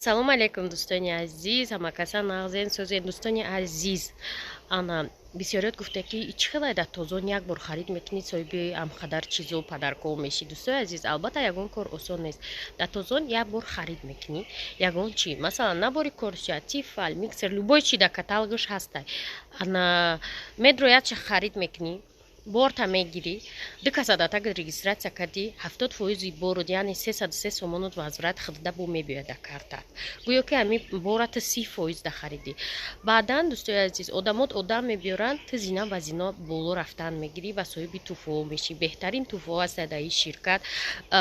Салому алейкум, дӯстони азиз, ҳамакаса нағзен, созен, дӯстони азиз. Ана бисёриёт гуфта, ки чӣ хелай дар Тозон як бор харид мекунӣ, соҳиби ҳамқадар чизу подаркҳо мешӣ. Дӯстои азиз, албатта, ягон кор осон нест. Дар Тозон як бор харид мекунӣ ягон чи, масалан, набори корча, Тефал, миксер, любой чи дар каталогаш ҳастай. Ана медрояд, харид мекунӣ, борта мегирӣ, ду каса дар таг регистрация кардӣ, 70 фоизи борот, яъне 303 сомонот возврат худда бо мебиёяд дар картат. Гӯё ки ҳамин бора ту 30 фоиз да харидӣ. Баъдан, дӯстои азиз, одамот одам мебиёранд, ту зина ба зина боло рафтан мегирӣ ва соҳиби туҳфаҳо мешӣ. Беҳтарин туҳфаҳо ҳастад дар ин ширкат.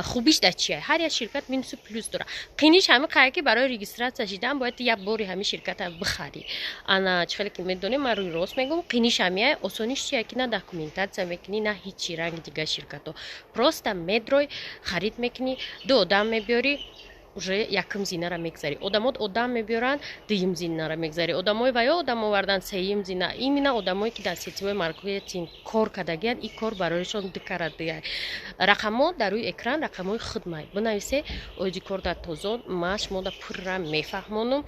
Хубиш дар чия? Ҳар як ширкат минусу плюс дорад. Қиниш ҳамин қая, ки барои регистрация шидан бояд як бори ҳамин ширката бихарӣ. Ана чӣ хеле ки медонем, ман рӯи рост мегӯм, қиниш ҳамия. Осониш чия, ки на документация мекунӣ, на ҳичи ранги дигар ширкатҳо. Просто медрой, харид мекунӣ, ду одам мебиёрӣ, уже якум зинара мегзарӣ. Одамот одам мебиёранд, дуюм зинара мегзарӣ. Одамои ва ё одам овардан, сеюм зина. Именно одамое, ки дар сетевой маркетинг кор кардагиянд, ин кор барояшон дукара дия. Рақамҳо дар рӯи экран, рақамҳои худмай, бинависе оиди кор дар Тозон. Ма шумода пурра мефаҳмонам,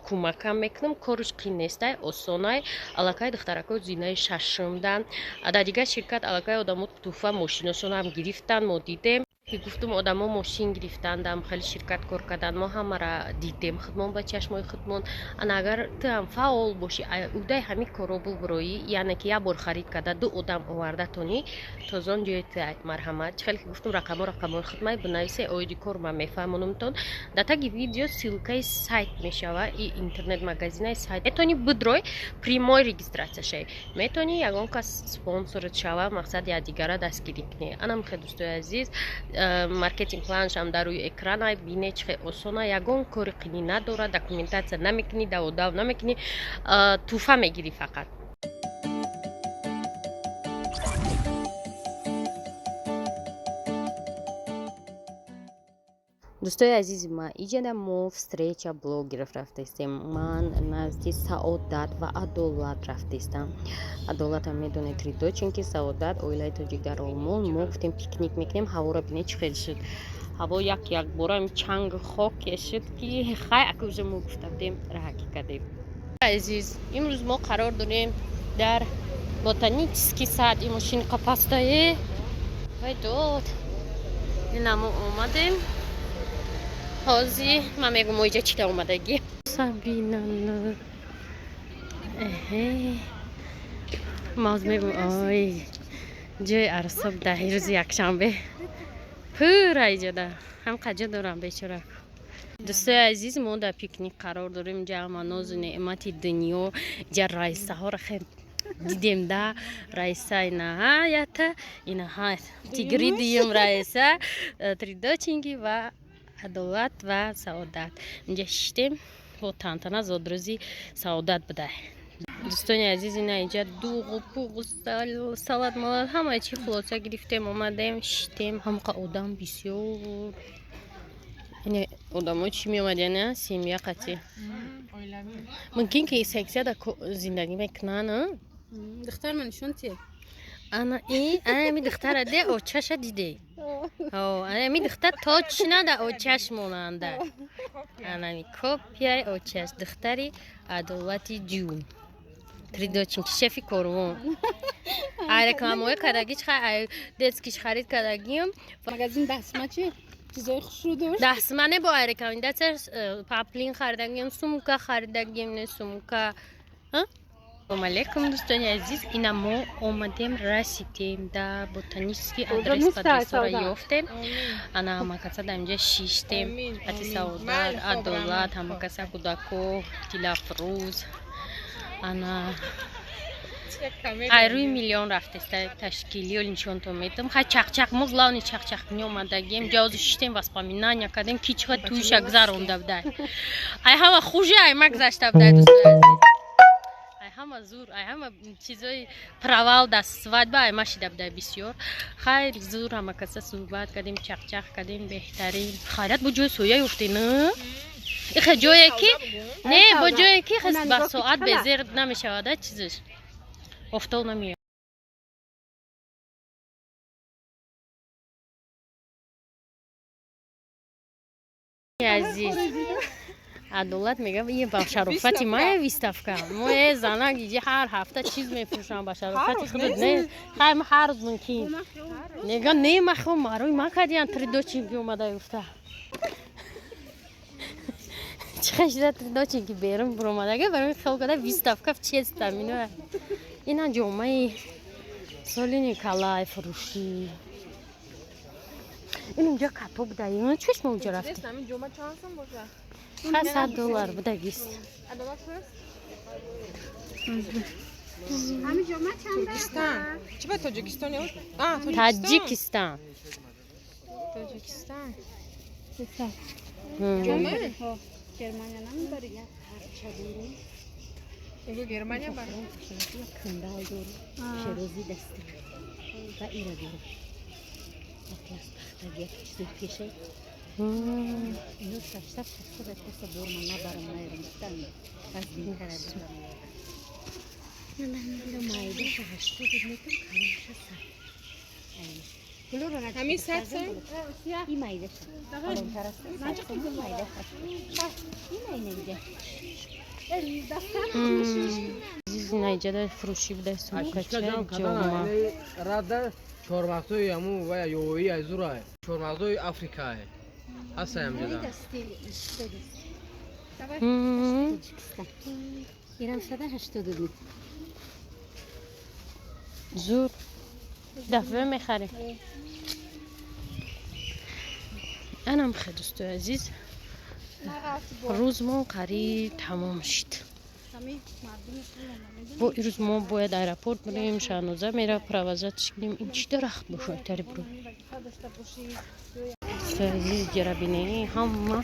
кӯмакам мекунам. Корш қин нестай, осонай. Аллакай духтаракҳо зинаи шашумдан. Дар дигар ширкат аллакай одамо туҳфа мошиношонам гирифтан. Мо дидем, ки гуфтум, одамо мошин гирифтанд, ам хеле ширкат кор кардан. Мо ҳамара дидем худмон ба чашмои худмон. Ана агар ту ҳам фаъол бошӣ, уҳдаи ҳамин корро бубуроӣ, яъне ки як бор харид карда, ду одам оварда тонӣ, Тозон ҷои ту, марҳамат. Чӣ хеле ки гуфтум, рақамҳо рақамҳои худмай, бинависе оиди кор, ман мефаҳмонамтон. Дар таги видео ссылкаи сайт мешава и интернет магазинаи сайт. Метавонӣ бидрой, прямой регистрация шавӣ, метавонӣ ягон кас спонсорат шава, мақсад якдигара дастгирӣ кунӣ. Анам хе, дӯстои азиз, маркетинг планшам дар рӯи экрана бине, чӣ хел осона, ягон кори қинӣ надорад, документация намекунӣ, даводав намекунӣ, туҳфа мегирӣ фақат. Дӯстои азизи ман, иҷада мо встреча блогеров рафтаистем. Ман назди Саодат ва Адолат рафтаистам. Адолатам медонед, Ридо, чунки Саодат оилаи тоҷик дар Олмон. Мо гуфтем, пикник мекунем. Ҳаворо бинед, чӣ хел шуд. Ҳаво як якбора чангу хоке шуд, ки хай, ака, уже мо гуфта будем, раҳакӣ кардем. Азиз, имрӯз мо қарор дорем дар ботанический сад. И мошини қапастае, вай дод. Ина мо омадем. Ҳозир ман мегӯм, мо иҷа чида омадагӣ. Сабина, эҳе, маз мегӯм, ой, ҷои арсоб да рӯзи якшанбе пура иҷода ҳам қаҷа дорам, бечора. Дӯстои азиз, мо дар пикник қарор дорем. Инҷа ҳама нозу неъмати дунё. Иҷа раисаҳоро хел дидем да. Раиса инаҳа ята, инаҳа тигри, дуюм раиса, тридочинги ва Адолат ва Саодат. Инҷа шиштем, бо тантана зодрӯзи Саодат буда. Дӯстони азиз, ина инҷа дуғу пуғу, салат малат, ҳамаи чи хулоса гирифтем, омадем, шиштем. Ҳамқа одам бисёр. Ине одамо чӣ меомадян, семья қати, мумкин ки сексияда зиндагӣ мекунанд. Духтар ман нишон тие. Ана и ами духтара де, очаша диде, ами духтар точно да очаш монанда. Анами копияи очаш, духтари Адолати ҷун, тридочинки, шефи корвон. Ай рекламаҳои кардагӣ, ай детскиш харид кардагиам. Магазин дастма чи чизои хушрӯ дошт. Дастма не, бо ай рекомендация паплин харидагиам, сумка харидагиам, не сумка. Салому алейкум, дӯстони азиз. Ина мо омадем, расидем да ботанический, адрес адресора ёфтем. Ана ҳамакаса дар инҷа шиштем, ати Саодат, Адолат, ҳамакаса, кӯдако, Дилафрӯз. Ана ай рӯи миллион рафтеста ташкилиё нишонтон метам. Хай, чақчақ, мо главный чақчақ омадагем. Ҷавозу шиштем, воспоминания кардем, ки чӣ хел туиша гузаронда будай. Ай ҳама хужи ай ма гузашта будай, дӯстои азиз. Ай ҳама зур, ай ҳама чизои провал да свадьба ай ма шида будай бисёр. Хайр, зур ҳама каса суҳбат кардем, чақчақ кардем, беҳтарин. Хайрат, бо ҷои соя ёфте, на? Ихе ҷое ки не, бо ҷое ки ба соат безер намешавада, чизаш офтоб намеяд. Азиз, Адолат мега, ие, ба шарофати мая выставка. Мо е занак иҷи ҳар ҳафта чиз мефурӯшам, ба шарофати худат не. Хай, ма ҳар рӯз мумкин. Нега не, ма хо марои ма кадиян три доченьки омада гуфта. Чӣ шида, три доченьки берун буромадага, барои хел када выставка в честь амино. Ина ҷомаи соли Николай фурӯшӣ. Ин унҷа като буда. Ин чиш мо унҷа рафтем? Ҳамин ҷома чанд сом боша? Ха, 100 доллар будагист. Адолат ҳаст? Ҳамин ҷома чанд? Тоҷикистон. Чӣ ба Тоҷикистон ё? А, Тоҷикистон. Таҷикистон. Тоҷикистон. Ҷома? Германия намебари? Мегӯ, Германия бар. Кандал дору, шерози дасти ва ира дору. Атлас пахтаги, як чизи пеша. Ино 600, 600 просто борма набарам, наерам гуфтан. Аз динтара дорам. Майдаша 80 метр, калонша 100. Ҳамин 100 сом? И майдаша. Калонтар аст. 100 сом, майдаша. Ина, ина иҷа. Наиҷада фурӯшӣ буда, сумкача, ҷома. Рада чормағзои аму вая ёвои айзурай, чормағзои Африкай ҳастай ҳамҷода. Тоҷикистон. Ирам 182. Зуд дафъа мехарем. Анам хе, дӯстои азиз, рӯзмон қариб тамом шуд. Бо ирӯз мо бояд аэропорт бирем, Шаҳноза мера провожать кунем. Ин чӣ дарахт бошад, тари бро? Дӯстои азиз, ҷара бинед, ҳама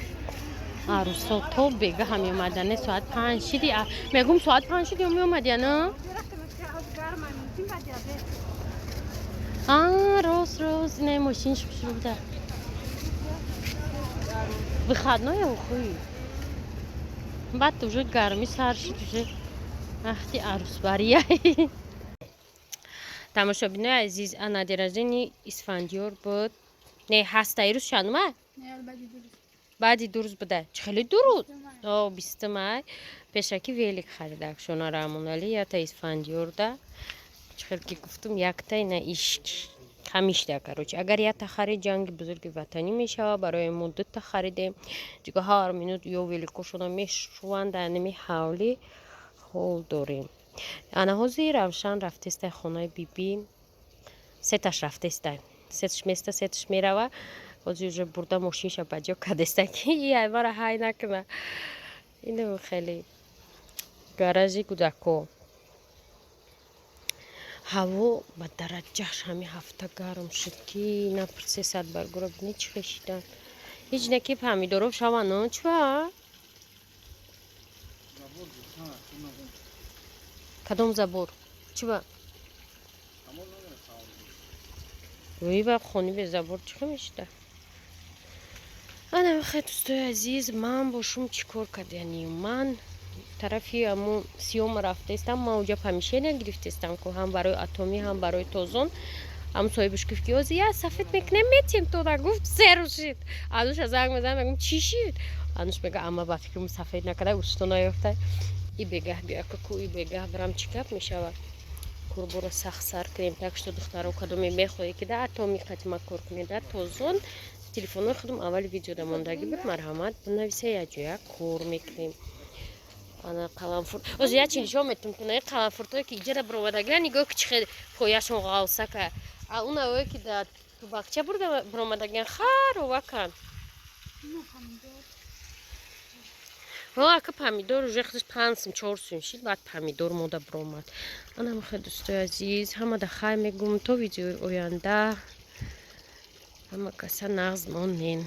арӯсо то бегаҳа меомадане. Соат 5 шиди, мегум, соат 5 шиди ё меомадя, на? А, рост, рост, инаи мошинш хушрӯ буда. Выходной охуй. Баъд уже гармӣ сар шуд, уже вақти арӯсбария. Тамошобинои азиз, ана день рождения Исфандиёр буд. Не, ҳаста ирӯз шанума? Баъди 2 рӯз буда. Чӣ хеле 2 рӯз? О, 20 май. Пешакӣ велик харида Шона Раҳмоналӣ, ята Исфандиёрда. Чӣ хел ки гуфтум, якта ина ишк ҳамишда, короче. Агар якта харид, ҷанги бузурги ватанӣ мешавад. Барои мо дута харидем. Ҷига ҳар минут ё великошона мешуванд, дар ними ҳавлӣ ҳол дорем. Ана ҳозир Равшан рафтестай хонаи бибӣ, сеташ рафтестай. Сеташ места, сеташ мерава. Ҳозир уже бурда мошинша ба ҷо кадеста, ки аймара ҳай накуна. Ину хеле гаражи кӯдако. Ҳаво ба дараҷааш ҳамин ҳафта гарм шуд, ки напурсе. Садбаргуро бини, чӣ хешидан. Ҳеҷ не ки помидоров шаванд, чва? Кадом забор? Чива? Ва хони бе забор чӣ мешида? Ана хай, дӯстои азиз, ман бо шум чӣ кор кардянию? Ман тарафи аму сиёма рафтаистам. Ман уҷа помещения гирифтаистам ку, ҳам барои Атомӣ, ҳам барои Тозон. Ҳам соҳибаш гуфт, ки ҳозир я сафед мекунем, метиҳем тора. Гуфт, се рӯз шид. Ануша занг мезанам, мегӯм, чӣ шид? Ануш мега, ама ба фикрам, сафед накарда, усто наёфта. И бегаҳ биёка ку, и бегаҳ бирам, чӣ гап мешавад? Курборо сахт сар кунем. Так что, духтаро, кадоме мехоҳе, ки дар Атоми қатима кор кунед, дар Тозон, телефонҳои худам аввали видеода мондагӣ буд, марҳамат, бинависа, якҷоя кор мекунем. Ана қаламфур ҳозир як чи нишон метум куна. Қаламфуртое ки иҷара баромадагия, нигоҳ ки чӣ хел пояшон ғавсака. А унавое ки дар тубақча бурда баромадагиян, харовакан. Ака, помидор уже худаш 5 сум, 4 сум шид, баъд помидор мода баромад. Ана махе, дӯстои азиз, ҳамада хай мегум, то видеои оянда. Ҳама каса нағз монен.